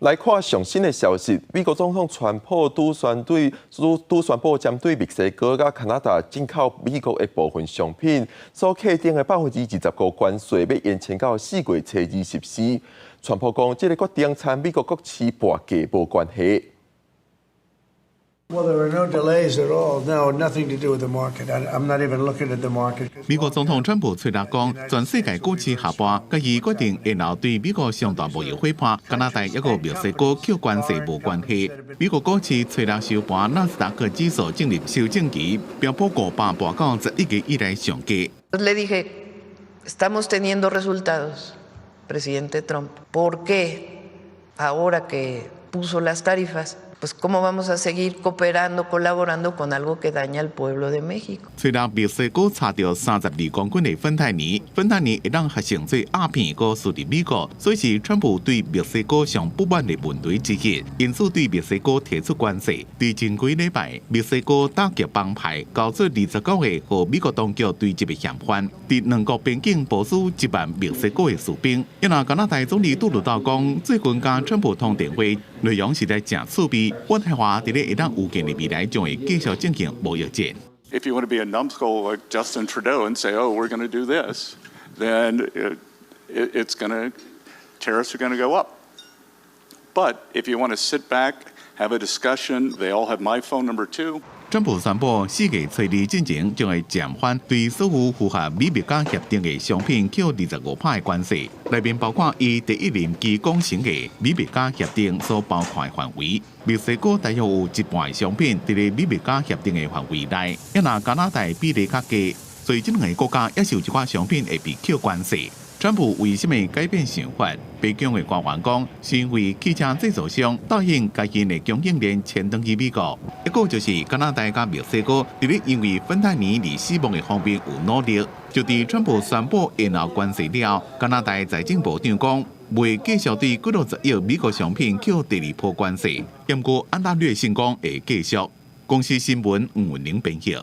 來看上新的消息，美國總統川普拄宣對拄宣布針對墨西哥佮加拿大進口美國的部分商品所課定的25%關稅，欲延長到4月初二實施。川普講，這个決定參美國股市盤價無關係。 Well, there are no delays at all. No, nothing to do with the market. I'm not even looking at the market. 美國總統川普吹來講，全世界股市下跌，佮伊決定延後對美國上大貿易夥伴加拿大抑閣墨西哥扣關稅無關係。美國股市吹來收盤，納斯達克指數進入修正期，標普500跋到11個月以來上低。 Le dije, estamos teniendo resultados, presidente Trump. ¿Por qué ahora que puso las tarifas? Pues cómo vamos a seguir cooperando, colaborando con algo que daña al pueblo de México。雖然墨西哥查著32公斤的芬太尼，芬太尼會當合成做鴉片，閣輸入美國，所以是川普對墨西哥上不滿的問題之一，因此對墨西哥提出關稅。佇前幾禮拜，墨西哥打擊幫派，交出29個予美國當局追緝的嫌犯，佇兩國邊境部署1萬墨西哥的士兵。因為加拿大總理杜魯道講，最近佮川普通電話，內容實在誠趣味。渥太華佇咧會當預見的未來將會繼續進行貿易戰。 If you want to be a numbskull like Justin Trudeau and say, "Oh, we're going to do this," then tariffs are going to go up. But if you want to sit back, have a discussion, they all have my phone number too. 川普宣布4月初二進前將會暫緩對所有符合美墨加協定的商品扣25%的關稅，內面包括伊第一任期講成的美墨加協定所包括的範圍。墨西哥大約有一半的商品佇咧美墨加協定的範圍內，抑若加拿大比例較低，所以這兩个國家也是有一寡商品會被扣關稅。川普為啥物改變想法？白宮的官員講，是因為汽車製造商答應共𪜶的供應鏈遷轉去美國。一個就是加拿大佮墨西哥，佇咧因為芬太尼而死亡的方面有努力。就佇川普宣布延後關稅了，加拿大財政部長講，袂繼續對幾落十億美國商品扣第二波關稅。毋過安大略省講會繼續。公視新聞吳文玲編譯。